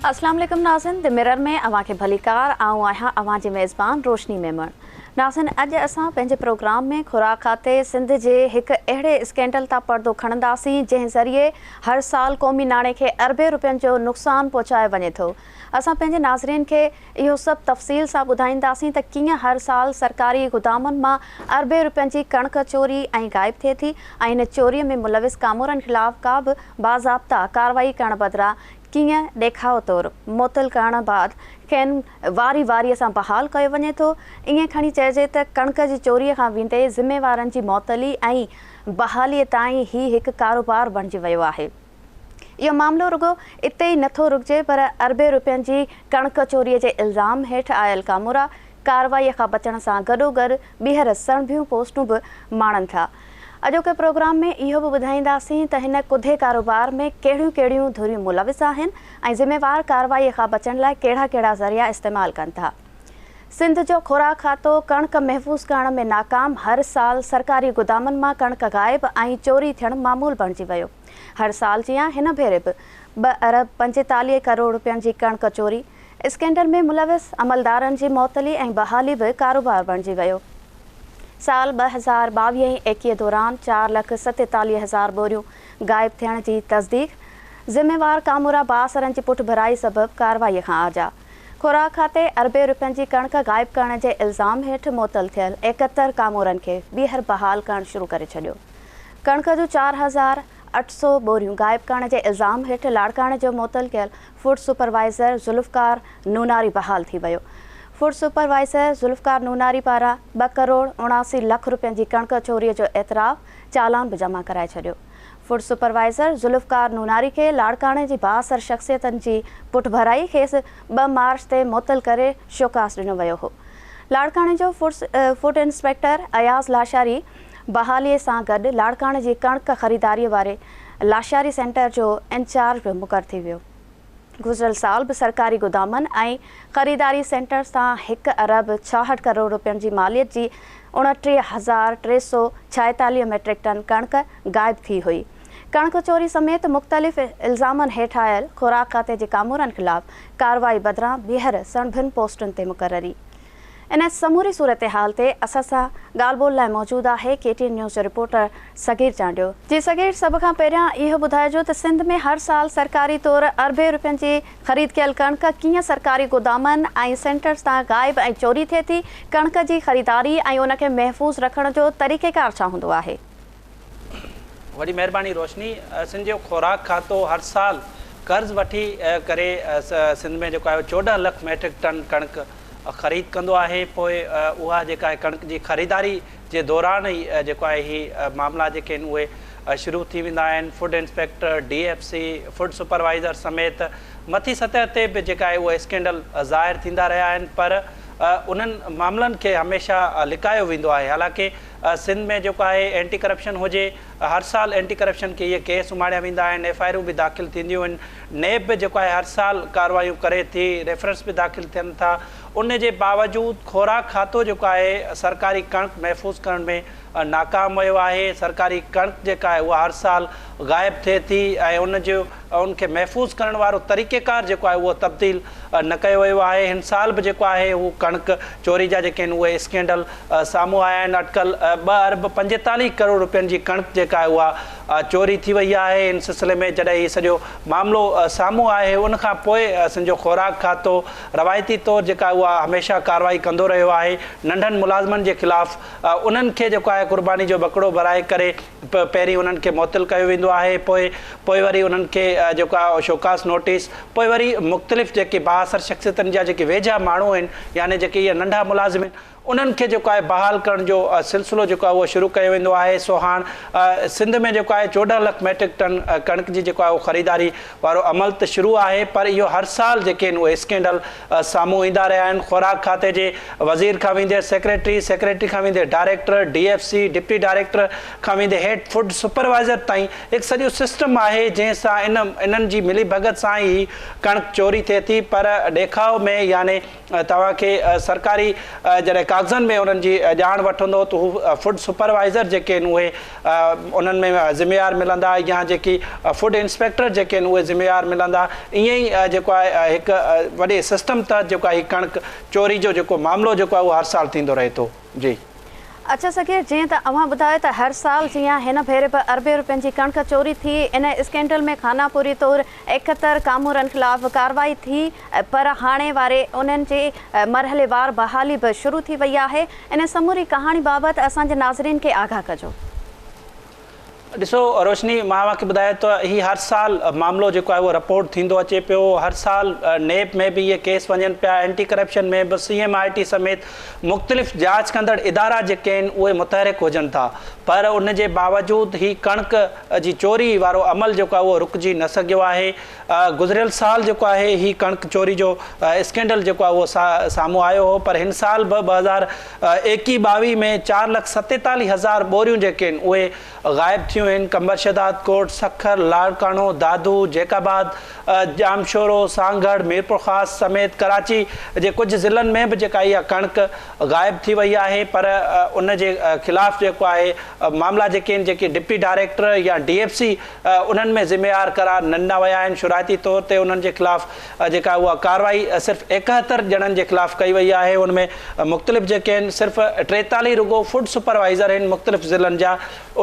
اسلام عليڪم ناظرين the mirror ۾ اوهان کي ڀليڪار. آئون آهيان اوهان جي ميزبان روشني ميمڻ. ناظرين اڄ اسان پنهنجي پروگرام ۾ خوراڪ کاتي سنڌ جي هڪ اهڙي اسڪينڊل تان پردو کڻنداسين جنهن ذريعي هر سال قومي ناڻي کي اربين روپين جو نقصان پهچايو وڃي ٿو. اسان پنهنجي ناظرين کي اهو سڀ تفصيل سان ٻڌائينداسين ته ڪيئن هر سال سرڪاري گدامن مان اربين روپين جي ڪڻڪ چوري ۽ غائب ٿئي ٿي ۽ ان چوري ۾ ملوث ڪامورن خلاف ڪا به باضابطا ڪارروائي ڪرڻ بدران ڪيئن ڏيکاء طور معطل ڪرڻ بعد کين واري واري سان بحال ڪيو وڃي ٿو. ائين کڻي چئجي ته ڪڻڪ جي چوري کان ويندي ذميوارن جي معطلي ۽ بحالي تائين هي هڪ ڪاروبار بڻجي ويو آهي. اهو معاملو رڳو اتي ئي نٿو رڪجي پر اربين روپين جي ڪڻڪ چوري جي الزام هيٺ آيل ڪامورا ڪارروائي کان بچڻ سان گڏوگڏ ٻيهر سڻڀيون پوسٽون به ماڻن ٿا. اڄوڪي پروگرام ۾ اهو به ٻڌائينداسين ته هن ڪڌي ڪاروبار ۾ ڪهڙيون ڪهڙيون ڌريون ملوث آهن ۽ ذميوار ڪارروائي کان بچڻ لاء ڪهڙا ڪهڙا ذريعا استعمال ڪن ٿا. سنڌ جو خوراڪ کاتو ڪڻڪ محفوظ ڪرڻ ۾ ناڪام، هر سال سرڪاري گدامن مان ڪڻڪ غائب ۽ چوري ٿيڻ معمول بڻجي ويو. هر سال جيان هن ڀيري به 2 ارب 45 ڪروڙ روپين جي ڪڻڪ چوري اسڪينڊل ۾ ملوث عملدارن جي معطلي ۽ بحالي به ڪاروبار بڻجي ويو. سال 2022 ۽ 21 دوران 4,47,000 ٻوريون غائب ٿيڻ جي تصديق، ذميوار ڪامورا بااثرن جي پٺڀرائي سبب ڪارروائي کان آجا. خوراڪ کاتي اربين روپين جي ڪڻڪ غائب ڪرڻ جي الزام هيٺ معطل ٿيل 71 ڪامورن کي ٻيهر بحال ڪرڻ شروع ڪري ڇڏيو. ڪڻڪ جون 4800 ٻوريون غائب ڪرڻ جي الزام هيٺ لاڙڪاڻي جو معطل ڪيل فوڊ سپروائيزر ذوالفقار نوناري بحال ٿي ويو. فوڊ سپروائيزر ذوالفقار نوناري پاران 2 ڪروڙ 79 لک روپين جي ڪڻڪ چوري جو اعتراف، چالان به جمع ڪرائي ڇڏيو. فوڊ سپروائيزر ذوالفقار نوناري کي لاڙڪاڻي جي بااثر شخصيتن جي پٺڀرائي کيس 2 مارچ تي معطل ڪري شوڪاز ڏنو ويو هو. لاڙڪاڻي جو فوڊ انسپيڪٽر اياز لاشاري بحالي سان گڏ لاڙڪاڻي جي ڪڻڪ خريداري واري لاشاري سينٽر جو انچارج به مقرر ٿي ويو. گذريل سال به سرڪاري گدامن ۽ خريداري سينٽرز تان 1 ارب 66 ڪروڙ روپين جي ماليت جي 29,346 ميٽرڪ ٽن ڪڻڪ غائب ٿي هئي. ڪڻڪ چوري سميت مختلف الزامن هيٺ آيل خوراڪ کاتي جي ڪامورن خلاف ڪارروائي بدران ٻيهر سڻڀين پوسٽن تي مقرري. ان سموري صورتحال تي اسان سان ڳالهه ٻولهه لاء موجود آهي ڪي ٽي اين نيوز جو رپورٽر صغير چانڊيو. جي صغير، سڀ کان پهريان اهو ٻڌائجو ته سنڌ ۾ هر سال سرڪاري طور اربين روپين جي خريد ڪيل ڪڻڪ ڪيئن سرڪاري گودامن ۽ سينٽرز تان غائب ۽ چوري ٿئي ٿي، ڪڻڪ جي خريداري ۽ ان کي محفوظ رکڻ جو طريقيڪار ڇا هوندو آهي؟ وڏي مهرباني روشني. سنڌ جو خوراڪ کاتو هر سال قرض وٺي ڪري سنڌ ۾ جيڪو آهي 14 لک ميٽرڪ ٽن ڪڻڪ خريد ڪندو آهي، پوء اها جيڪا آهي ڪڻڪ جي خريداري جي دوران ئي جيڪو آهي هي معاملا جيڪي آهن اهي شروع ٿي ويندا آهن. Food inspector, D F C, food supervisor سميت مٿي سطح تي به جيڪا آهي اهي اسڪينڊل ظاهر ٿيندا رهيا آهن، پر انهن معاملن کي هميشه لڪايو ويندو آهي. حالانڪه سنڌ ۾ جيڪو آهي اينٽي ڪرپشن هجي، هر سال اينٽي ڪرپشن کي اهي ڪيس اماڻيا ويندا آهن، ايف I آرون به داخل ٿينديون آهن، نيب به جيڪو آهي هر سال ڪارروايون ڪري ٿي، ريفرنس به داخل ٿين ٿا، ان جي باوجود خوراڪ کاتو جيڪو آهي سرڪاري ڪڻڪ محفوظ ڪرڻ ۾ ناڪام ويو آهي، سرڪاري ڪڻڪ جيڪا آهي اها هر سال غائب ٿئي ٿي ۽ ان جو ان کي محفوظ ڪرڻ وارو طريقيڪار جيڪو آهي اهو تبديل نه ڪيو ويو آهي. هن سال به جيڪو آهي هو ڪڻڪ چوري جا جيڪي آهن اهي اسڪينڊل سامهون آيا آهن. اٽڪل 2 ارب 45 ڪروڙ روپين جي ڪڻڪ جيڪا آهي اها چوري ٿي وئي آهي. ان سلسلي ۾ جڏهن هي سڄو معاملو سامهون آهي ان کان پوء سنڌ جو خوراڪ کاتو روايتي طور جيڪا اها هميشه ڪارروائي ڪندو رهيو آهي ننڍن ملازمن جي خلاف انهن کي جيڪو آهي قرباني جو ٻڪڙو بڻائي ڪري پهرين انهن کي معطل ڪيو ويندو آهي پوء پوء وري انهن کي جيڪو آهي شوڪاز نوٽيس پوء وري مختلف جيڪي بااثر شخصيتن جا جيڪي ويجها ماڻهو آهن يعني جيڪي اهي ننڍا ملازم آهن انهن کي جيڪو آهي بحال ڪرڻ جو سلسلو جيڪو آهي اهو شروع ڪيو ويندو آهي. سو هاڻ سنڌ ۾ جيڪو آهي 14 لک ميٽرڪ ٽن ڪڻڪ جي جيڪو آهي اهو خريداري وارو عمل ته شروع آهي پر اهو هر سال جيڪي آهن اهي اسڪينڊل سامهون ايندا رهيا آهن. خوراڪ کاتي جي وزير کان ويندي سيڪريٽري، سيڪريٽري کان ويندي director, D F C, deputy director کان ويندي هيڊ فوڊ سپروائيزر تائين هڪ سڄو سسٽم آهي جنهن سان ان انهن جي ملي ڀڳت سان ئي ڪڻڪ چوري ٿئي ٿي پر ڏيکاء ۾ يعني توهان کي سرڪاري جڏهن ڪاغذن ۾ انهن جي ڄاڻ وٺندو ته هو فوڊ سپروائيزر جيڪي آهن اهي انهن ۾ ذميوار ملندا يا جيڪي فوڊ انسپيڪٽر جيڪي آهن اهي ذميوار ملندا. ائين ئي جيڪو آهي هڪ وڏي سسٽم تحت جيڪو آهي هي ڪڻڪ چوري جو جيڪو معاملو جيڪو آهي اهو هر سال ٿيندو رهي ٿو. جي. اڇا صغير جيئن ته اوهان ٻڌايو ته هر سال جيان هن ڀيري به اربين روپين جي ڪڻڪ چوري ٿي، ان اسڪينڊل ۾ خانه پوري طور 71 ڪامورن خلاف ڪارروائي ٿي پر هاڻي واري انهن جي مرحليوار بحالي به شروع ٿي وئي آهي، ان سموري ڪهاڻي بابت اسان جي ناظرين کي آگاهه ڪجو. ڏسو روشني مان اوهان کي ٻڌايان ته هي هر سال معاملو جيڪو آهي اهو رپورٽ ٿيندو اچي پيو هر سال نيب ۾ به اهي ڪيس وڃن پيا اينٽي ڪرپشن ۾ به سي ايم I ٽي سميت مختلف جاچ ڪندڙ ادارا جيڪي آهن اهي متحرڪ هجن ٿا پر ان جي باوجود هي ڪڻڪ جي چوري وارو عمل جيڪو آهي اهو رڪجي نه سگهيو آهي گذريل سال جيڪو آهي هي ڪڻڪ چوري جو اسڪينڊل جيڪو آهي اهو سامهون آيو هو پر هن سال به 2021 22 ۾ 4,47,000 ٻوريون جيڪي آهن اهي غائب ٿيون آهن. قمبر شهدادڪوٽ، سکر، لاڙڪاڻو، دادو، جيڪب آباد، ڄامشورو، سانگهڙ، ميرپورخاص سميت ڪراچي جي ڪجهه ضلعن ۾ به جيڪا اها ڪڻڪ غائب ٿي وئي آهي پر ان جي خلاف جيڪو آهي معاملا جيڪي آهن جيڪي ڊپٽي ڊائريڪٽر يا ڊي ايف سي انهن ۾ ذميوار قرار نه ڏنا ويا آهن شروعاتي طور تي انهن جي خلاف جيڪا اها ڪارروائي صرف 71 ڄڻن جي خلاف ڪئي وئي آهي ان ۾ مختلف جيڪي آهن صرف 43 رڳو فوڊ سپروائيزر آهن مختلف ضلعن جا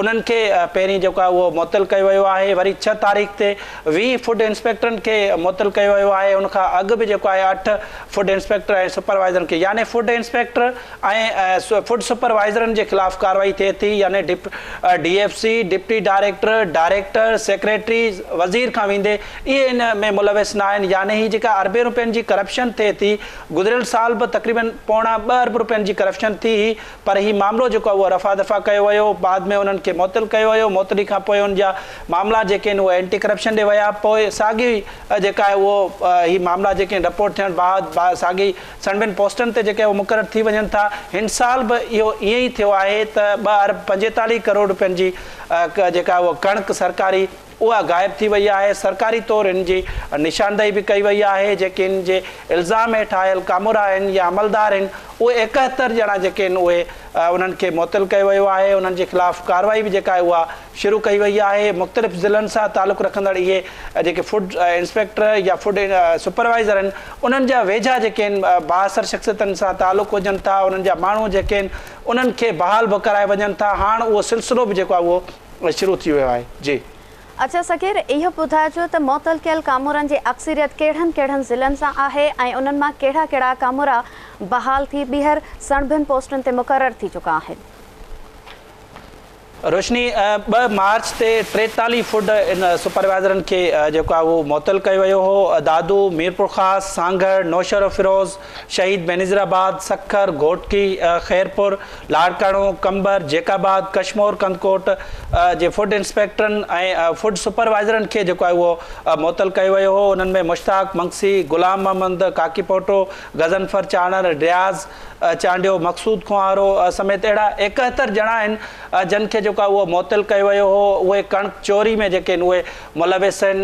انهن کي پهرين جيڪو آهي اهو معطل ڪيو ويو آهي وري 6 تاريخ تي 20 فوڊ انسپيڪٽرن کي معطل ڪيو ويو آهي ان کان اڳ به جيڪو آهي 8 فوڊ انسپيڪٽر ۽ سپروائيزرن کي يعني فوڊ انسپيڪٽر ۽ فوڊ سپروائيزرن جي خلاف ڪارروائي ٿئي ٿي يعني D F C, deputy director, director, secretary, وزير کان ويندي اهي ان ۾ ملوث نه آهن يعني هي جيڪا اربين روپين جي ڪرپشن ٿئي ٿي گذريل سال به تقريبن پوڻا ٻه ارب روپين جي ڪرپشن ٿي هئي پر هي معاملو جيڪو آهي اهو رفع دفع ڪيو ويو بعد ۾ انهن کي معطل ڪيو ويو معطلي کان پوء ان جا معاملا جيڪي آهن اهي اينٽي ڪرپشن ڏي ويا پوء ساڳي جيڪا آهي اهو هي معاملا جيڪي آهن رپورٽ ٿيڻ بعد ساڳي سڻڀين پوسٽن تي جيڪي اهي مقرر ٿي وڃن ٿا. هن سال به اهو ائين ئي ٿيو آهي ته 2 ارب 45 ڪروڙ روپين جي جيڪا اها ڪڻڪ سرڪاري اها غائب ٿي وئي آهي. سرڪاري طور ان جي نشاندهي به ڪئي وئي آهي. جيڪي ان جي الزام هيٺ آيل ڪامورا آهن يا عملدار آهن اهي 71 ڄڻا جيڪي آهن اهي انهن کي معطل ڪيو ويو آهي. انهن جي خلاف ڪارروائي به جيڪا آهي اها شروع ڪئي وئي آهي. مختلف ضلعن سان تعلق رکندڙ اهي جيڪي فوڊ انسپيڪٽر يا فوڊ سپروائيزر آهن انهن جا ويجها جيڪي آهن بااثر شخصيتن سان تعلق هجن ٿا انهن جا ماڻهو جيڪي آهن انهن کي بحال به ڪرائي وڃن ٿا هاڻ اهو سلسلو به جيڪو آهي اهو شروع ٿي ويو آهي. جي. اڇا صغير اهو ٻڌائجو ته معطل ڪيل ڪامورن جي اڪثريت ڪهڙن ڪهڙن ضلعن سان آهي ۽ انهن مان ڪهڙا ڪهڙا ڪامورا بحال ٿي ٻيهر سڻڀين پوسٽن تي مقرر ٿي چڪا آهن. روشني، 2 مارچ تي 43 فوڊ سپروائيزرن کي جيڪو آهي اهو معطل ڪيو ويو هو. دادو، ميرپورخاص، سانگهڙ، نوشهروفيروز، شهيد بينظير آباد، سکر، گهوٽڪي، خيرپور، لاڙڪاڻو، قمبر، جيڪب آباد، ڪشمور ڪنڌڪوٽ جي فوڊ انسپيڪٽرن ۽ فوڊ سپروائيزرن کي جيڪو آهي اهو معطل ڪيو ويو هو. انهن ۾ مشتاق منگسي، غلام محمد ڪاڪيپوٽو، غضنفر چانڙ، رياض چانڊيو، مقصود کوهارو سميت اهڙا 71 ڄڻا آهن جن کي جيڪو آهي اهو معطل ڪيو ويو هو اهي ڪڻڪ چوري ۾ جيڪي آهن اهي ملوث آهن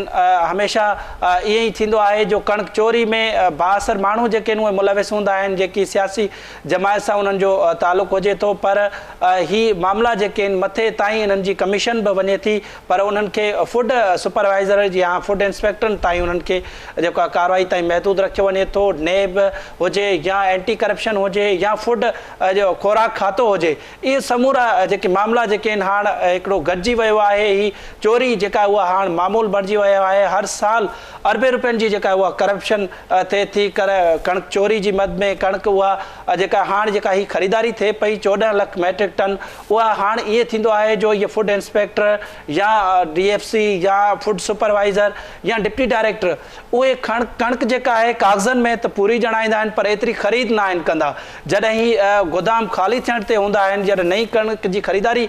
هميشه ائين ئي ٿيندو آهي جو ڪڻڪ چوري ۾ بااثر ماڻهو جيڪي آهن اهي ملوث هوندا آهن جيڪي سياسي جماعت سان انهن جو تعلق هجي ٿو پر هي معاملا جيڪي آهن مٿي تائين انهن جي ڪميشن به وڃي ٿي پر انهن کي فوڊ سپروائيزر يا فوڊ انسپيڪٽرن تائين انهن کي جيڪو آهي ڪارروائي تائين محدود رکيو وڃي ٿو نيب هجي يا اينٽي ڪرپشن هجي يا فوڊ جو خوراڪ کاتو هجي اهي سمورا جيڪي معاملا جيڪي آهن هاڻ هڪڙو گڏجي ويو آهي هي چوري جيڪا اها هاڻ معمول بڻجي ويو آهي هر سال اربين روپين جي جيڪا اها ڪرپشن ٿئي ٿي ڪڻڪ چوري جي مد ۾ ڪڻڪ اها جيڪا هاڻ جيڪا هي خريداري ٿئي پئي 14 لک ميٽرڪ ٽن اها هاڻ ائين ٿيندو آهي جو اهي فوڊ انسپيڪٽر يا ڊي ايف سي يا فوڊ سپروائيزر يا ڊپٽي ڊائريڪٽر اهي ڪڻڪ جيڪا آهي ڪاغذن ۾ ته پوري ڄاڻائيندا آهن پر ايتري خريد ناهن ڪندا جڏهن هي گودام خالي ٿيڻ تي هوندا آهن جڏهن نئين ڪڻڪ جي خريداري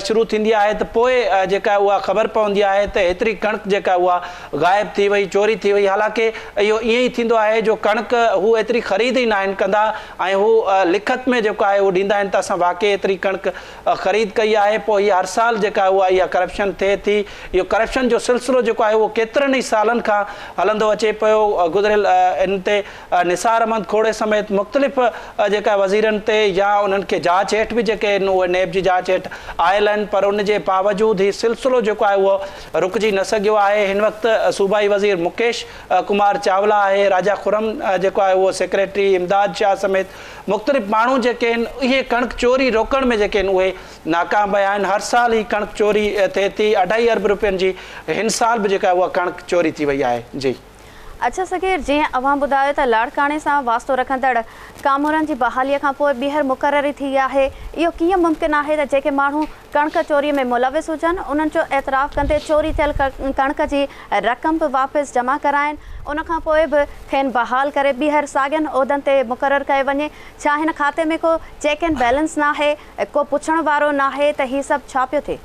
شروع ٿيندي آهي ته پوء جيڪا اها خبر پوندي آهي ته هيتري ڪڻڪ جيڪا اها غائب ٿي وئي، چوري ٿي وئي. حالانڪه اهو ائين ئي ٿيندو آهي جو ڪڻڪ هو ايتري خريد ئي ناهن ڪندا ۽ هو لکت ۾ جيڪو آهي اهو ڏيندا آهن ته اسان واقعي ايتري ڪڻڪ خريد ڪئي آهي. پوء هي هر سال جيڪا اها اها ڪرپشن ٿئي ٿي. اهو ڪرپشن جو سلسلو جيڪو آهي اهو ڪيترن ئي سالن کان هلندو اچي پيو. گذريل ان تي نثار احمد کوڙي سميت مختلف جيڪا وزيرن تي يا انهن کي جاچ هيٺ به جيڪي آهن اهي نيب جي جاچ هيٺ آيل آهن پر ان جي باوجود هي سلسلو جيڪو آهي اهو رڪجي نه سگهيو آهي. هن وقت صوبائي وزير مڪيش ڪمار چاولا آهي، راجا خرم جيڪو آهي اهو سيڪريٽري امداد شاهه سميت مختلف ماڻهو جيڪي آهن اهي ڪڻڪ چوري روڪڻ ۾ جيڪي آهن اهي ناڪام ويا آهن. هر سال هي ڪڻڪ چوري ٿئي ٿي، اڍائي ارب روپين جي هن سال به جيڪا اها ڪڻڪ چوري ٿي وئي آهي. جي. اڇا صغير، جيئن اوهان ٻڌايو ته لاڙڪاڻي سان واسطو رکندڙ ڪامورن جي بحالي کان پوء ٻيهر مقرري ٿي آهي، اهو ڪيئن ممڪن آهي ته جيڪي ماڻهو ڪڻڪ چوري ۾ ملوث هجن انهن جو اعتراف ڪندي چوري ٿيل ڪڻڪ جي رقم به واپس جمع ڪرائين، ان کان پوء به کين بحال ڪري ٻيهر ساڳين عهدن تي مقرر ڪيو وڃي، ڇا هن کاتي ۾ ڪو چيڪ اينڊ بيلنس ناهي، ڪو پڇڻ وارو ناهي ته هي سڀ ڇا پيو ٿئي؟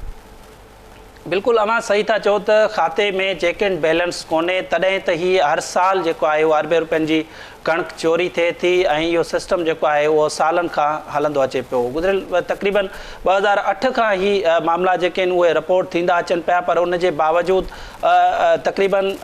بلڪل اوهان صحيح ٿا چئو ته کاتي ۾ چيڪ اينڊ بيلنس ڪونهي تڏهن ته هي هر سال جيڪو آهي اهو اربين روپين جي ڪڻڪ چوري ٿئي ٿي ۽ اهو سسٽم جيڪو آهي اهو سالن کان هلندو اچي پيو. گذريل تقريبن 2008 کان هي معاملا جيڪي آهن اهي رپورٽ ٿيندا اچن پيا پر ان جي باوجود تقريبن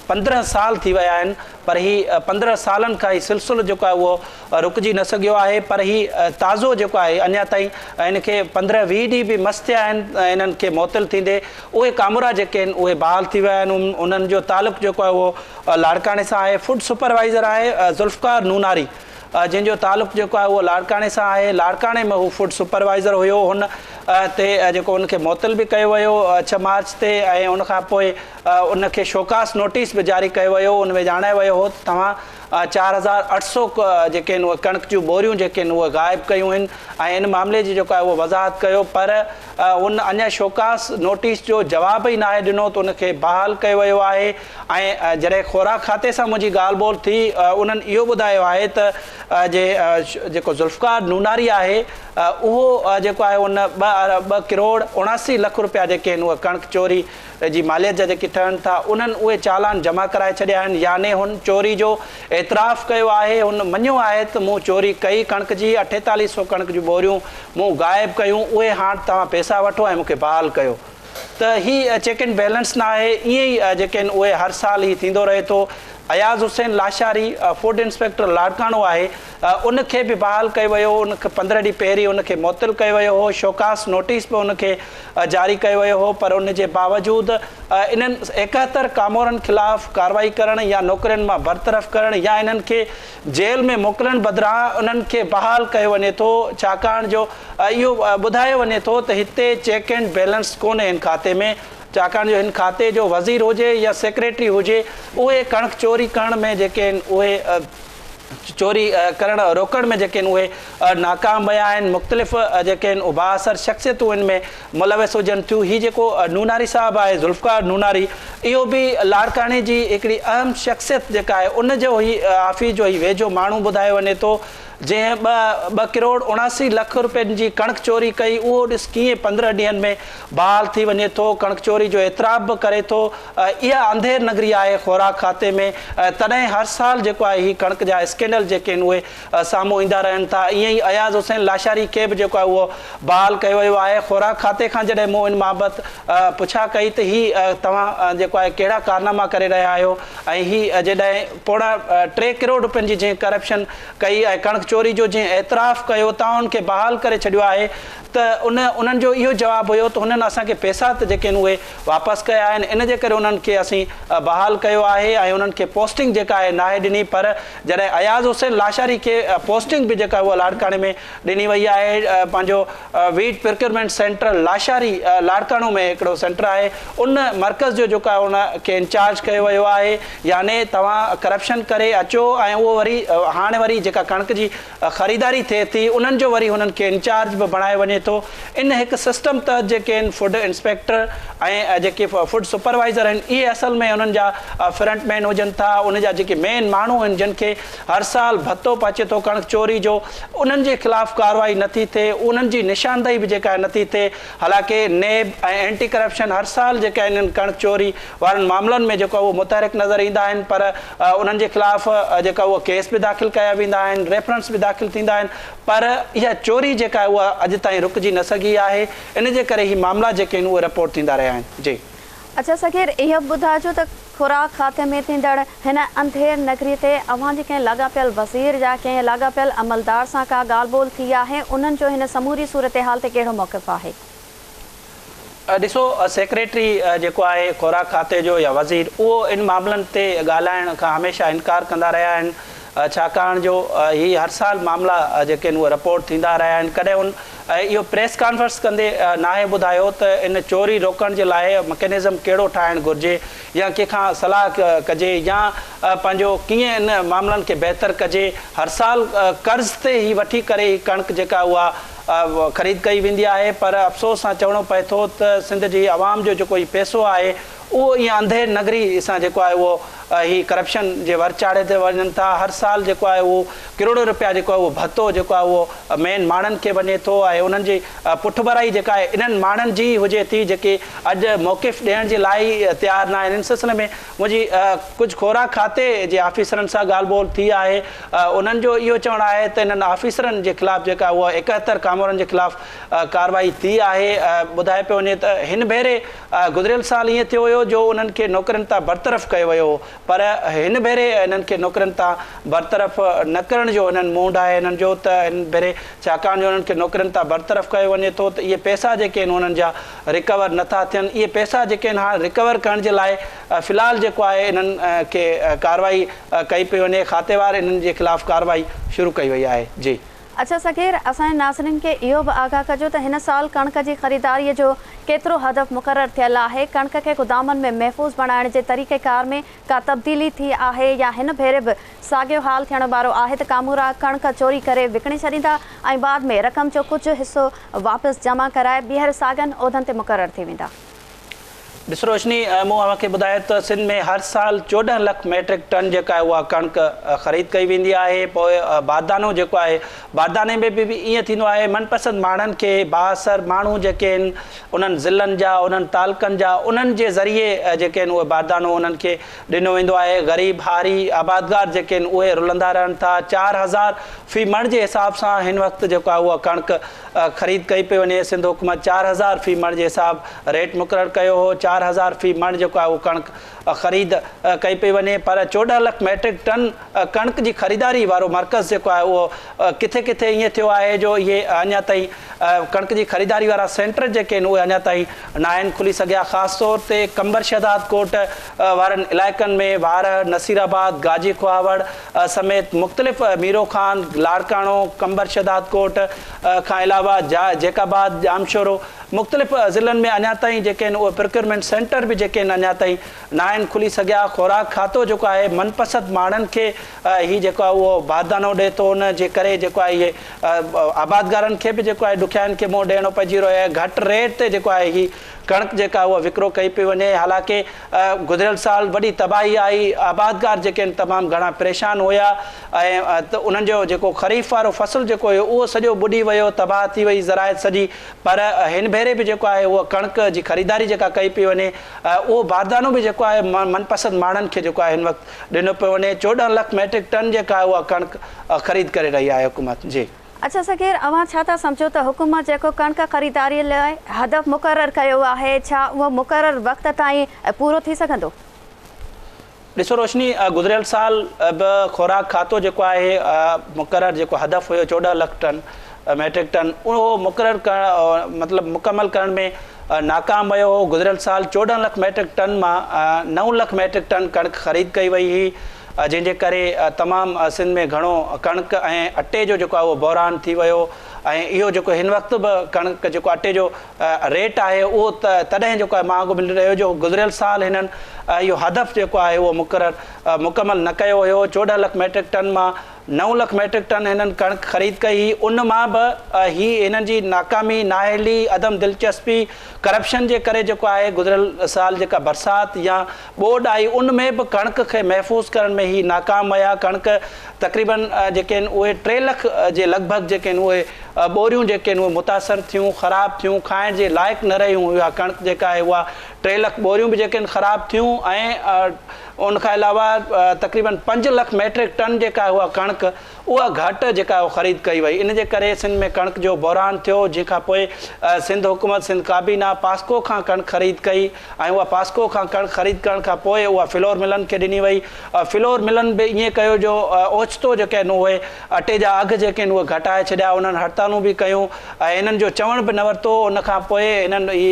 15 سال ٿي ويا آهن پر هي 15 سالن کان هي سلسلو جيڪو آهي اهو رڪجي نه سگهيو آهي پر هي تازو جيڪو آهي اڃا تائين هن کي 15 20 ڏينهن به مس ٿيا آهن انهن کي معطل ٿيندي اهي ڪامورا جيڪي آهن اهي بحال ٿي ويا آهن انهن جو تعلق جيڪو آهي اهو لاڙڪاڻي سان آهي. فوڊ سپروائيزر آهي ذوالفقار نوناري جنهن جو تعلق جيڪو آهي اهو لاڙڪاڻي سان آهي. لاڙڪاڻي ۾ هو فوڊ سپروائيزر هيو. هن تي جيڪو ان کي معطل به ڪيو ويو 6 مارچ تي ۽ ان کان پوء ان کي شوڪاز نوٽيس به جاري ڪيو ويو. ان ۾ ڄاڻايو ويو هو ته توهان 4800 جيڪي آهن اهي ڪڻڪ جون ٻوريون جيڪي آهن اهي غائب ڪيون آهن ۽ ان معاملي جي جيڪو آهي اهو وضاحت ڪيو پر ان اڃا شوڪاز نوٽيس جو جواب ئي ناهي ڏنو ته ان کي بحال ڪيو ويو آهي ۽ جڏهن خوراڪ کاتي سان منهنجي ڳالهه ٻولهه ٿي انهن اهو ٻڌايو آهي ته جي جيڪو ذوالفقار نوناري آهي اهو جيڪو آهي ان 2 ڪروڙ 79 لک روپيا جيڪي آهن اهي ڪڻڪ چوري جي ماليت جا جيڪي ٺهن ٿا انهن اهي چالان جمع ڪرائي ڇڏيا آهن يعني هن چوري جو اعتراف ڪيو آهي. هن مڃيو آهي ته مون چوري ڪئي ڪڻڪ جي 4800 ڪڻڪ جون ٻوريون مون غائب ڪيون اهي هاڻ توهان پئسا وٺو ۽ مون کي بحال ڪيو ته هي چيڪ اينڊ بيلنس نه آهي. ائين ئي جيڪي آهن اهي هر سال هي ٿيندو رهي ٿو. اياز حسين لاشاري فوڊ انسپيڪٽر لاڙڪاڻو آهي ان کي به بحال ڪيو ويو ان کي 15 ڏينهن پهرين ان کي معطل ڪيو ويو هو شوڪاز نوٽيس به ان کي جاري ڪيو ويو هو پر ان جي باوجود انهن 71 ڪامورن خلاف ڪارروائي ڪرڻ يا نوڪرين مان برطرف ڪرڻ يا انهن کي جيل ۾ موڪلڻ بدران انهن کي بحال ڪيو وڃي ٿو ڇاڪاڻ جو اهو ٻڌايو وڃي ٿو ته هتي چيڪ اينڊ بيلنس ڪونهي هن کاتي ۾ ڇاڪاڻ جو هن کاتي جو وزير هجي يا سيڪريٽري هجي اهي ڪڻڪ چوري ڪرڻ ۾ جيڪي آهن اهي چوري ڪرڻ روڪڻ ۾ جيڪي آهن اهي ناڪام ويا آهن. مختلف جيڪي آهن بااثر شخصيتون ان ۾ ملوث هجن ٿيون. هي جيڪو نوناري صاحب آهي ذوالفقار نوناري اهو به لاڙڪاڻي جي هڪڙي اهم شخصيت جيڪا آهي ان جو هي آفيس جو هي ويجهو ماڻهو ٻڌايو وڃي ٿو جنهن 2 ڪروڙ 79 لک روپين جي ڪڻڪ چوري ڪئي اهو ڏس ڪيئن 15 ڏينهن ۾ بحال ٿي وڃي ٿو. ڪڻڪ چوري جو اعتراف به ڪري ٿو. اها انڌير نگري آهي خوراڪ کاتي ۾ تڏهن هر سال جيڪو آهي هي ڪڻڪ جا اسڪينڊل جيڪي آهن اهي سامهون ايندا رهن ٿا. ائين ئي اياز حسين لاشاري کي به جيڪو آهي اهو بحال ڪيو ويو آهي. خوراڪ کاتي کان جڏهن مون ان بابت پڇا ڪئي ته هي توهان جيڪو آهي ڪهڙا ڪارناما ڪري رهيا آهيو ۽ هي جڏهن پوڻا 3 ڪروڙ روپين جي جنهن ڪرپشن ڪئي ۽ ڪڻڪ چوري جو جنهن اعتراف ڪيو توهان ان کي بحال ڪري ڇڏيو آهي ته ان انهن جو اهو جواب هيو ته هنن اسان کي پئسا ته جيڪي آهن اهي واپس ڪيا آهن ان جي ڪري انهن کي اسين بحال ڪيو آهي ۽ انهن کي پوسٽنگ جيڪا آهي ناهي ڏني پر جڏهن اياز حسين لاشاري کي پوسٽنگ به جيڪا اها لاڙڪاڻي ۾ ڏني وئي آهي پنهنجو wheat procurement centre Lashari Larkana ۾ هڪڙو سينٽر آهي ان مرڪز جو جيڪو آهي ان کي انچارج ڪيو ويو آهي يعني توهان ڪرپشن ڪري اچو ۽ اهو وري هاڻي وري جيڪا ڪڻڪ جي. خريداري ٿئي ٿي انهن جو وري هنن کي انچارج به بڻايو وڃي ٿو. ان هڪ سسٽم تحت جيڪي آهن فوڊ انسپيڪٽر ۽ جيڪي فوڊ سپروائيزر آهن اهي اصل ۾ انهن جا فرنٽ مين هجن ٿا. ان جا جيڪي مين ماڻهو آهن جن کي هر سال ڀتو پهچي ٿو ڪڻڪ چوري جو، انهن جي خلاف ڪارروائي نٿي ٿئي، انهن جي نشاندهي به جيڪا آهي نٿي ٿئي. حالانڪه نيب ۽ اينٽي ڪرپشن هر سال جيڪا انهن ڪڻڪ چوري وارن معاملن ۾ جيڪو اهو متحرڪ نظر ايندا آهن پر انهن جي خلاف جيڪا اهو ڪيس به داخل ڪيا ويندا آهن، ريفرنس به داخل ٿيندا آهن پر اها چوري جيڪا آهي اها اڄ تائين رڪجي نه سگهي آهي. ان جي ڪري هي معاملا جيڪي آهن اهي رپورٽ ٿيندا رهيا آهن. جي. اڇا صغير اهو به ٻڌائجو ته خوراڪ کاتي ۾ ٿيندڙ هن انڌير نگري تي اوهان جي ڪنهن لاڳاپيل وزير يا ڪنهن لاڳاپيل عملدار سان ڪا ڳالهه ٻولهه ٿي آهي؟ انهن جو هن سموري صورتحال تي ڪهڙو موقف آهي؟ ڏسو سيڪريٽري جيڪو آهي خوراڪ کاتي جو يا وزير اهو ان معاملن تي ڳالهائڻ کان هميشه انڪار ڪندا رهيا آهن ڇاڪاڻ جو هي هر سال معاملا جيڪي آهن اهي رپورٽ ٿيندا رهيا آهن. ڪڏهن هن اهو پريس ڪانفرنس ڪندي ناهي ٻڌايو ته ان چوري روڪڻ جي لاء مڪينزم ڪهڙو ٺاهڻ گهرجي يا ڪنهن کان صلاح ڪجي يا پنهنجو ڪيئن ان معاملن کي بهتر ڪجي. هر سال قرض تي هي وٺي ڪري هي ڪڻڪ جيڪا اها خريد ڪئي ويندي آهي پر افسوس سان چوڻو پئي ٿو ته سنڌ جي عوام جو جيڪو هي پئسو آهي اهو ائين انڌير نگري سان جيڪو آهي اهو هي ڪرپشن جي ور چاڙهي تي وڃن ٿا. هر سال جيڪو آهي اهو ڪروڙين روپيا جيڪو آهي اهو ڀتو جيڪو آهي اهو مين ماڻهن کي وڃي ٿو ۽ انهن جي پٺڀرائي جيڪا آهي انهن ماڻهن جي ئي هجي ٿي جيڪي اڄ موقف ڏيڻ جي لاء ئي تيار نه آهن. ان سلسلي ۾ منهنجي ڪجهه خوراڪ کاتي جي آفيسرن سان ڳالهه ٻولهه ٿي آهي. انهن جو اهو چوڻ آهي ته انهن آفيسرن جي خلاف جيڪا اها 71 ڪامورن جي خلاف ڪارروائي ٿي آهي. ٻڌايو پيو وڃي ته هن ڀيري گذريل سال ائين ٿيو هيو جو انهن کي نوڪرين تان برطرف ڪيو ويو هو پر هن ڀيري انهن کي نوڪرين تان برطرف نه ڪرڻ جو هنن موڊ آهي انهن جو ته هن ڀيري ڇاڪاڻ جو انهن کي نوڪرين تان برطرف ڪيو وڃي ٿو ته اهي پئسا جيڪي آهن انهن جا رڪور نه ٿا ٿين. اهي پئسا جيڪي آهن هاڻ رڪور ڪرڻ جي لاء في الحال جيڪو آهي انهن کي ڪارروائي ڪئي پئي وڃي. کاتيوار انهن جي خلاف ڪارروائي شروع ڪئي وئي آهي. جي. اڇا صغير، اسان جي ناظرين کي اهو به آگاهه ڪجو ته هن سال ڪڻڪ جي خريداريء جو ڪيترو هدف مقرر ٿيل آهي؟ ڪڻڪ کي گدامن ۾ محفوظ بڻائڻ جي طريقيڪار ۾ ڪا تبديلي ٿي آهي يا هن ڀيري به ساڳيو حال ٿيڻ وارو آهي ته ڪامورا ڪڻڪ چوري ڪري وڪڻي ڇڏيندا ۽ بعد ۾ رقم جو ڪجهه حصو واپس جمع ڪرائي ٻيهر ساڳين عهدن تي مقرر ٿي ويندا؟ ڏس روشني، مون اوهان کي ٻڌايو ته سنڌ ۾ هر سال 14 لک ميٽرڪ ٽن جيڪا آهي اها ڪڻڪ خريد ڪئي ويندي آهي. پوء باردانو جيڪو آهي بارداني ۾ به ائين ٿيندو آهي من پسند ماڻهن کي بااثر ماڻهو جيڪي آهن انهن ضلعن جا انهن تعلقن جا انهن جي ذريعي جيڪي آهن اهي باردانو انهن کي ڏنو ويندو آهي. غريب هاري آبادگار جيڪي آهن اهي رلندا رهن ٿا. 4000 في مڻ جي حساب سان هن وقت جيڪو آهي اها ڪڻڪ خريد ڪئي پئي وڃي. سنڌ حڪومت 4000 في مڻ جي حساب ريٽ مقرر ڪيو هو. 4000 في مڻ جيڪو آهي اهو ڪڻڪ خريد ڪئي پئي وڃي پر 14 لک ميٽرڪ ٽن ڪڻڪ جي خريداري وارو مرڪز جيڪو آهي اهو ڪٿي ڪٿي ائين ٿيو آهي جو اهي اڃا تائين ڪڻڪ جي خريداري وارا سينٽر جيڪي آهن اهي اڃا تائين ناهن کلي سگهيا. خاص طور تي قمبر شهداد ڪوٽ وارن علائقن ۾ وارهه، نصير آباد، گاجي کهاوڙ سميت مختلف ميرو خان، لاڙڪاڻو، قمبر شهدادڪوٽ کان علاوه جيڪب آباد، ڄامشورو مختلف ضلعن ۾ اڃا تائين جيڪي آهن اهي پروڪيورمينٽ سينٽر به جيڪي آهن اڃا تائين ناهن کلي سگهيا. خوراڪ کاتو جيڪو آهي من پسند ماڻهن کي هي جيڪو آهي اهو باردانو ڏئي ٿو ان جي ڪري جيڪو آهي اهي آبادگارن کي به جيڪو آهي ڏکيائين کي منهن ڏيڻو پئجي رهيو آهي. گهٽ ريٽ تي جيڪو آهي هي ڪڻڪ جيڪا اها وڪرو ڪئي پئي وڃي. حالانڪه گذريل سال وڏي تباهي آئي، آبادگار جيڪي آهن تمام گهڻا پريشان هيا ۽ انهن جو جيڪو خريف وارو فصل جيڪو هيو اهو سڄو ٻڏي ويو، تباهه ٿي وئي زراعت سڄي. پر هن ڀيري به جيڪو آهي اها ڪڻڪ جي خريداري جيڪا ڪئي پئي وڃي اهو باردانو به جيڪو آهي من پسند ماڻهن کي جيڪو آهي هن وقت ڏنو پيو وڃي. 14 لک ميٽرڪ ٽن جيڪا آهي اها ڪڻڪ خريد ڪري رهي آهي حڪومت. جي. اڇا صغير اوهان ڇا ٿا سمجهو ته حڪومت جيڪو ڪڻڪ خريداري لاء هدف مقرر ڪيو آهي ڇا اهو مقرر وقت تائين پورو ٿي سگهندو؟ ڏسو روشني گذريل سال به خوراڪ کاتو جيڪو آهي مقرر جيڪو هدف هيو 14 لک ٽن ميٽرڪ ٽن اهو مقرر ڪرڻ مطلب مڪمل ڪرڻ ۾ ناڪام ويو هو. گذريل سال 14 لک ميٽرڪ ٽن مان 9 لک ميٽرڪ ٽن ڪڻڪ خريد ڪئي وئي هئي. جنهن جي ڪري تمام سنڌ ۾ گهڻو ڪڻڪ ۽ اٽي جو جيڪو آهي اهو بحران ٿي ويو ۽ اهو جيڪو هن وقت به ڪڻڪ جيڪو اٽي جو ريٽ آهي اهو تڏهن جيڪو آهي مهانگو ملي رهيو جو گذريل سال هنن اهو هدف جيڪو آهي اهو مقرر مڪمل نه ڪيو هيو 14 لک ميٽرڪ ٽن مان 9 لک ميٽرڪ ٽن هنن ڪڻڪ خريد ڪئي هئي، ان مان به هي هنن جي ناڪامي، نااهلي، عدم دلچسپي، ڪرپشن جي ڪري جيڪو آهي گذريل سال جيڪا برسات يا ٻوڏ آئي ان ۾ به ڪڻڪ کي محفوظ ڪرڻ ۾ هي ناڪام ويا. ڪڻڪ تقريبن جيڪي آهن اهي 3 لک جي لڳ ڀڳ جيڪي آهن اهي ٻوريون جيڪي آهن اهي متاثر ٿيون، خراب ٿيون، کائڻ جي لائق نه رهيون. اها ڪڻڪ جيڪا آهي اها 3 لک ٻوريون به جيڪي آهن خراب ٿيون ۽ ان کان علاوه تقريبن 5 لک ميٽرڪ ٽن جيڪا آهي اها ڪڻڪ اها گهٽ جيڪا آهي خريد ڪئي وئي. ان جي ڪري سنڌ ۾ ڪڻڪ جو بحران ٿيو، جنهن کان پوء سنڌ حڪومت، سنڌ ڪابينا پاسڪو کان ڪڻڪ خريد ڪئي ۽ اها پاسڪو کان ڪڻڪ خريد ڪرڻ کان پوء اها فلور ملن کي ڏني وئي. فلور ملن به ائين ڪيو جو اوچتو جيڪي آهن اهي اٽي جا اگهه جيڪي آهن اهي گهٽائي ڇڏيا. انهن هڙتالون به ڪيون ۽ انهن جو چوڻ به نه ورتو. ان کان پوء انهن هي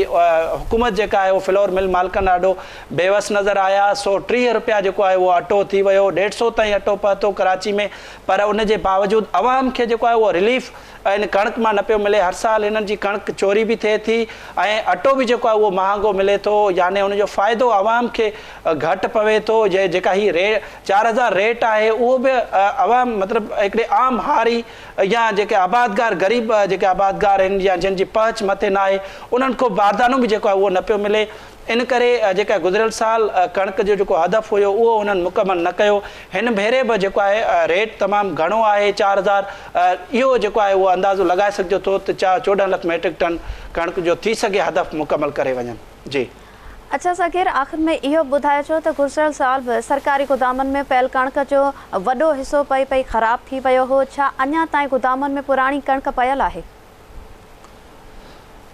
حڪومت جيڪا آهي اهو فلور مل مالڪن آڏو بيوس نظر آيا. 130 رپيا جيڪو آهي اهو اٽو ٿي ويو، 150 تائين اٽو پهتو ڪراچي ۾، پر ان جي باوجود عوام کي جيڪو آهي اهو رليف ان ڪڻڪ مان نه پيو ملي. هر سال هنن جي ڪڻڪ چوري به ٿئي ٿي ۽ اٽو به جيڪو آهي اهو مهانگو ملي ٿو، يعني ان جو فائدو عوام کي گهٽ پوي ٿو. جيڪا هي 4000 ريٽ آهي اهو به عوام، مطلب هڪڙي عام هاري يا جيڪي آبادگار، غريب جيڪي آبادگار آهن يا جن جي پهچ مٿي نه آهي، انهن کي باردانو به جيڪو آهي اهو نه پيو ملي. ان ڪري جيڪا گذريل سال ڪڻڪ جو جيڪو هدف هيو اهو انهن مڪمل نه ڪيو. هن ڀيري به جيڪو آهي ريٽ تمام گهڻو آهي 4000. اهو جيڪو آهي اهو اندازو لڳائي سگهجي ٿو ته 14 لک ميٽرڪ ٽن ڪڻڪ جو ٿي سگهي هدف مڪمل ڪري وڃن. جي. اڇا صغير، آخر ۾ اهو ٻڌائي ڇڏيو ته گذريل سال به سرڪاري گدامن ۾ پيل ڪڻڪ جو وڏو حصو پئي پئي خراب ٿي ويو هو. ڇا اڃا تائين گدامن ۾ پراڻي ڪڻڪ پيل آهي؟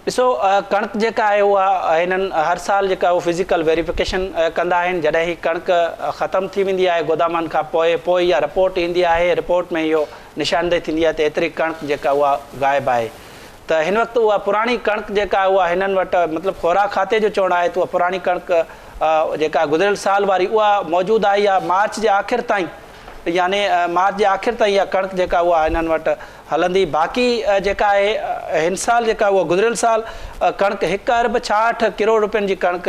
ڏسو، ڪڻڪ جيڪا آهي اها هنن هر سال جيڪا اهو فزيڪل ويريفڪيشن ڪندا آهن. جڏهن هي ڪڻڪ ختم ٿي ويندي آهي گودامن کان پوء، پوء اها رپورٽ ايندي آهي. رپورٽ ۾ اهو نشاندهي ٿيندي آهي ته ايتري ڪڻڪ جيڪا اها غائب آهي. ته هن وقت اها پراڻي ڪڻڪ جيڪا آهي اها هنن وٽ، مطلب خوراڪ کاتي جو چوڻ آهي ته اها پراڻي ڪڻڪ جيڪا گذريل سال واري اها موجود آهي. يا مارچ جي آخر تائين، يعني مارچ جي آخر تائين اها ڪڻڪ جيڪا اها هنن وٽ هلندي. باقي جيڪا آهي هن سال جيڪا اها گذريل سال ڪڻڪ 1 ارب 66 ڪروڙ روپين جي ڪڻڪ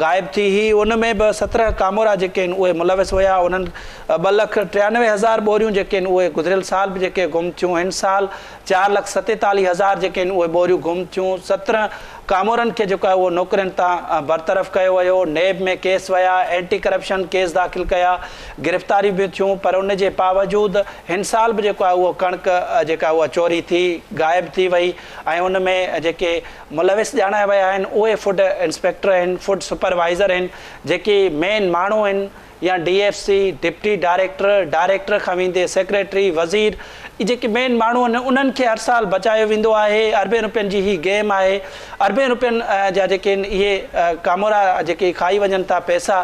غائب ٿي هئي، ان ۾ به 17 ڪامورا جيڪي آهن اهي ملوث هيا. انهن 2,93,000 ٻوريون جيڪي آهن اهي گذريل سال به جيڪي گم ٿيون، هن سال 4,47,000 جيڪي آهن اهي ٻوريون گم ٿيون. 17 ڪامورن کي جيڪو آهي اهو نوڪرين تان برطرف ڪيو ويو، نيب ۾ ڪيس ويا، اينٽي ڪرپشن ڪيس داخل ڪيا، گرفتاريون به ٿيون، پر ان جي باوجود هن سال به جيڪو آهي اهو ڪڻڪ جيڪا اها چوري ٿي، غائب ٿي وئي ۽ ان ۾ جيڪي ملوث ڄاڻايا ويا آهن اهي فوڊ انسپيڪٽر آهن، فوڊ سپروائزر آهن، جيڪي مين ماڻهو آهن، يا D F C, deputy director, director کان ويندي سيڪريٽري، وزير، اهي جيڪي مين ماڻهو آهن انهن کي هر سال بچايو ويندو آهي. اربين روپين جي هي گيم آهي. اربين روپين جا جيڪي آهن اهي ڪامورا جيڪي کائي وڃن ٿا پئسا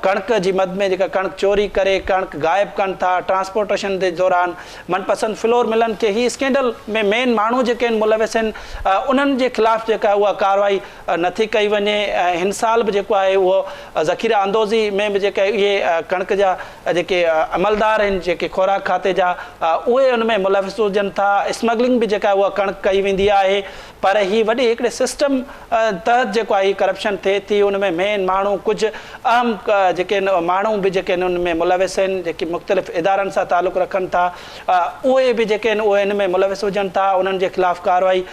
ڪڻڪ جي مد ۾، جيڪا ڪڻڪ چوري ڪري ڪڻڪ غائب ڪن ٿا ٽرانسپورٽيشن جي دوران من پسند فلور ملن کي. هي اسڪينڊل ۾ مين ماڻهو جيڪي آهن ملوث آهن، انهن جي خلاف جيڪا اها ڪارروائي نٿي ڪئي وڃي. ۽ هن سال به جيڪو آهي اهو ذخيره اندوزي ۾ به جيڪي اهي ڪڻڪ جا جيڪي عملدار آهن، جيڪي خوراڪ کاتي جا، اهي ان ۾ ملوث هجن ٿا. اسمگلنگ به جيڪا اها ڪڻڪ ڪئي ويندي آهي، پر هي وڏي هڪڙي سسٽم تحت جيڪو آهي هي ڪرپشن ٿئي ٿي. ان ۾ مين ماڻهو، ڪجهه اهم جيڪي ماڻهو به جيڪي ان ۾ ملوث آهن، جيڪي مختلف ادارن سان تعلق رکن ٿا، اهي به جيڪي آهن اهي ان ۾ ملوث هجن ٿا. انهن جي خلاف ڪارروائي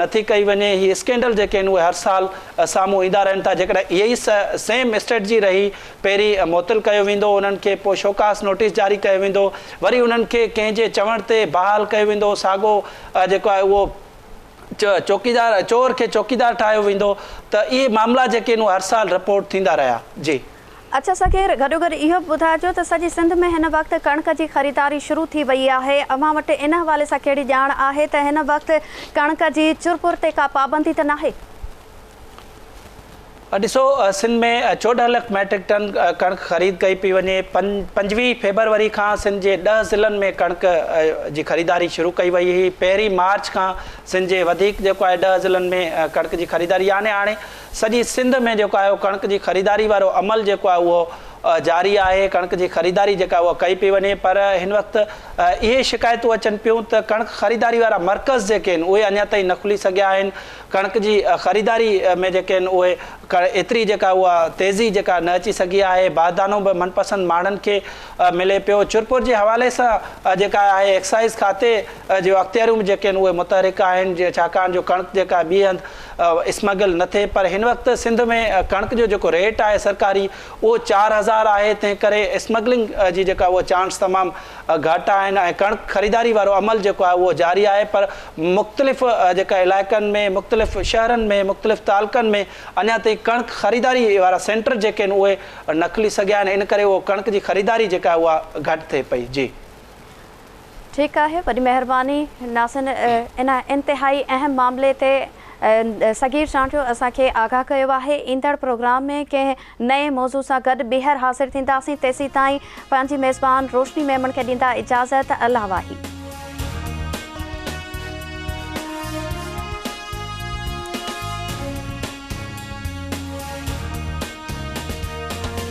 نٿي ڪئي وڃي. هي اسڪينڊل جيڪي آهن اهي هر سال سامهون ايندا رهن ٿا. جيڪڏهن اهي ئي سيم اسٽريٽجي رهي، پهرين معطل ڪيو ويندو انهن کي، پوء شوڪاز نوٽيس جاري ڪيو ويندو، وري انهن کي ڪنهن جي چوڻ تي بحال ڪيو ويندو، ساڳو جيڪو آهي اهو چوڪيدار، چور کي چوڪيدار ٺاهيو ويندو، ته اهي معاملا جيڪي آهن اهي هر سال رپورٽ ٿيندا رهيا. جي. اڇا صغير، گڏوگڏ اهو به ٻڌائجو ته سڄي سنڌ ۾ هن وقت ڪڻڪ جي خريداري شروع ٿي وئي آهي. اوهان وٽ ان حوالي سان ڪهڙي ڄاڻ آهي ته هن وقت ڪڻڪ جي چرپر تي ڪا پابندي ته ناهي؟ ڏسو، سنڌ ۾ 14 لک ميٽرڪ ٽن ڪڻڪ خريد ڪئي پئي وڃي. 25 فيبروري کان سنڌ جي 10 ضلعن ۾ ڪڻڪ جي خريداري شروع ڪئي وئي هئي. 1 مارچ کان سنڌ جي وڌيڪ جيڪو آهي 10 ضلعن ۾ ڪڻڪ جي خريداري، يعني هاڻي سڄي سنڌ ۾ جيڪو آهي ڪڻڪ جي خريداري وارو عمل جيڪو آهي اهو جاري آهي. ڪڻڪ جي خريداري جيڪا اها ڪئي پئي وڃي، پر هن وقت اهي شڪايتون اچن پيون ته ڪڻڪ خريداري وارا مرڪز جيڪي آهن اهي اڃا تائين نه کلي سگهيا آهن. ڪڻڪ جي خريداري ۾ جيڪي آهن اهي ايتري جيڪا اها تيزي جيڪا نه اچي سگهي آهي، باردانو به من پسند ماڻهن کي ملي پيو. چرپر جي حوالي سان جيڪا آهي ايڪسائيز کاتي جون اختياريون به جيڪي آهن اهي متحرڪ آهن ڇاڪاڻ جو ڪڻڪ جيڪا ٻئي هنڌ اسمگل نه ٿئي پر هن وقت سنڌ ۾ ڪڻڪ جو جيڪو ريٽ آهي سرڪاري اهو 4000 آهي تنهن ڪري اسمگلنگ جي جيڪا اها چانس تمام گهٽ آهن ۽ ڪڻڪ خريداري وارو عمل جيڪو آهي اهو جاري آهي پر مختلف جيڪا علائقن ۾ مختلف شهرن ۾ مختلف تعلقن ۾ اڃا تائين ڪڻڪ خريداري وارا سينٽر جيڪي آهن اهي نه کلي سگهيا آهن ان ڪري اهو ڪڻڪ جي خريداري جيڪا آهي اها گهٽ ٿئي پئي جي. ٺيڪ آهي وڏي مهرباني ناظرين ان انتهائي اهم معاملي تي صغير چانڊيو اسان کي آگاهه ڪيو آهي ايندڙ پروگرام ۾ ڪنهن نئين موضوع سان گڏ ٻيهر حاضر ٿينداسين تيسيتائين پنهنجي ميزبان روشني ميمڻ کي ڏيندا اجازت الله واهي.